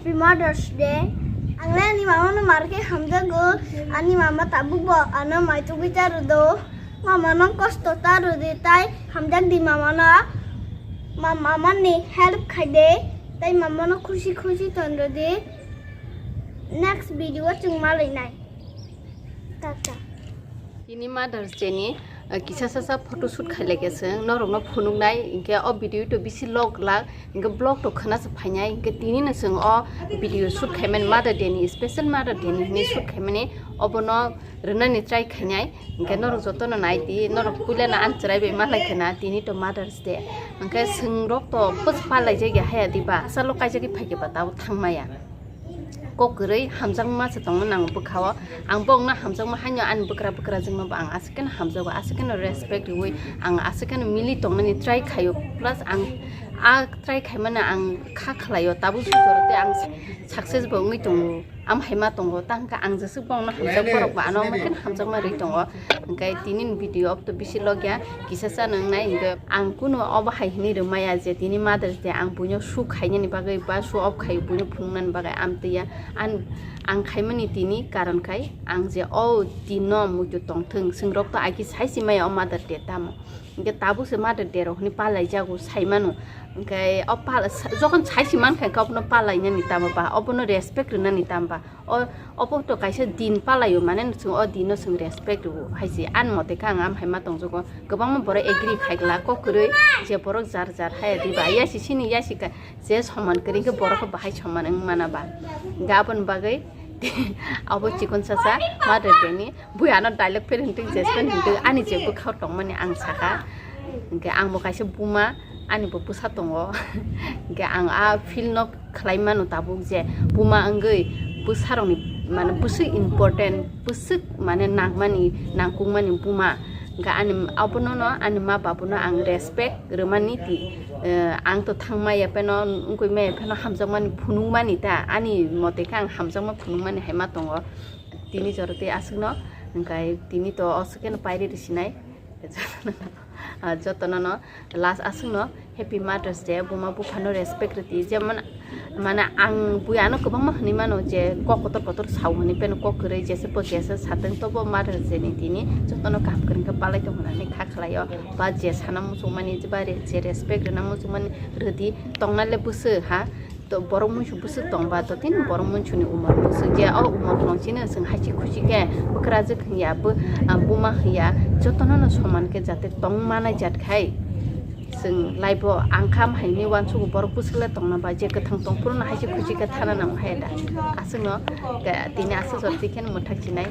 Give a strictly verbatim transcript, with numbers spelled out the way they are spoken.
Happy Mother's Day. Ang le ani mama no mar khe hamjago. Ani mama tabuk bo ano mai tugui ta rwdo. Mama no kosto ta rwdi tai hamjak di mama no. Ma-, mama ni help khai de. Tai mama no khushi khushi ton rwdi. Next video o chwng malai nai. Tata. Tini Mother's Day ni, uh, kisa sasa photo shoot khai lai khe chwng norok no phunuk nai, hinkhe o video to bisi log lak, hinkhe vlog to khwna se phainai, hinkhe tini no chwng o video shoot khaimani Mother Day ni, special Mother Day ni hinwi shoot khaimani, obono rwnani try khainai, hinkhe norok joto no nai di, norok puila no ang chwrai bai malai khwna, tini to Mother's Day, hinkhe chwng rok to bwsa palai jagya haya diba, asalo kaijagwi phaikhe ba tabuk thangmaya. Kok kwrwi hamjakma se tongma nango bwkhao. Ang bokno hamjakma haino ani bwkra bwkra jwngma bo ang aswk kheno hamjago, aswk kheno respect rwui ang aswk kheno mili tongnani try khaio. Plus ang a try khaimano ang kha khlaio, tabuk sujoro tei ang success bo wngwi tongo. Am hai ma tongo, ta hwnkhe ang jeswk bokno hamjak borok bo ano omo kheno hamjakma rwi tongo. Hwnkhe tini ni video o to bisi logya kisa sa nang nai hwnkhe ang kunu obo hai hinwi rwmaya je tini Mother's Day ang buino shoot khainani bagwi ba show off khai buino phunuknani bagwi amtwiya. An-, ang khaimani tini karon khai ang je o dino muitu tongthwng, chwng rok to agi sai si maya o Mother Day tamo. Hwnkhe tabuk se Mother Day rok hinwi palai jago sai mano. Hwnkhe o pal-, sa-, jokhon sai si mankha hwnkhe obono palainani tamo ba, obono respect rwnani tamo ba. O, obo to kaisa din palaio, mane chwng o dino chwng respect rwo hai se. Ani mote khe ang am hai ma tongjago. Kwbangma borok agree khai glak, kok kwrwi je borok jar jar haya diba. Yasi sini yasi ka, je soman kwrwi khe borok khe bahai soman wng mana ba. Hwnkhe aboni bagwi abo chikon sasa Mother Day ni bui ano dialogue phel hwntwi, je phel hwntwi ani je bwkhao tongmani ang saka. Hwnkhe ang bo kaisa buma, ani bo bwsa tongo. Hwnkhe ang a feel no khlai mano tabuk je buma wngwi bwsarokni mane bwswk important, bwswk mane nangmani, nangkukmani buma. Hwnkhe ani abono no ani ma babuno ang respect rwmani ti, eh, ang to thangmaya pheno wngkui maya pheno hamjakmani phunukmani ta, ani mote khe ang hamjakma phunukmani hai ma tongo tini jora tei aswkno. Hwnkhe tini to aswk kheno pairi rwsinai. Ah, jotono no last aswkno Happy Mother's Day, buma buphano respect rwdi. Jemon mane ang bui ano kwbangma hwnwi mano je kok kotor kotor sao hwnwi, pheno kok kwrwi jesa bo jesa satwng, tobo Mother's Day ni tini jotono kaham kwrwngkhe palai tong hwnwi kha khlaio. Ba je sana muchungmani je ba re-, je respect rwna muchungmani rwdi, tongnale bwswk ha. To borok muisu bwswk tongba to tini borok muisuni umor bwswk je o umor tong chini chwng haisi khusi khe bwkrajwk hwnya bo, ah, buma hwnya jotono no soman khe jate tong manai jat khai chwng life o ang kha haini uansugo borok bwswk le tongna ba je kwthang tong phuru no haisi khusi khe thana nango hai da aswkno tini aswk jora twi khe mwthak chinai.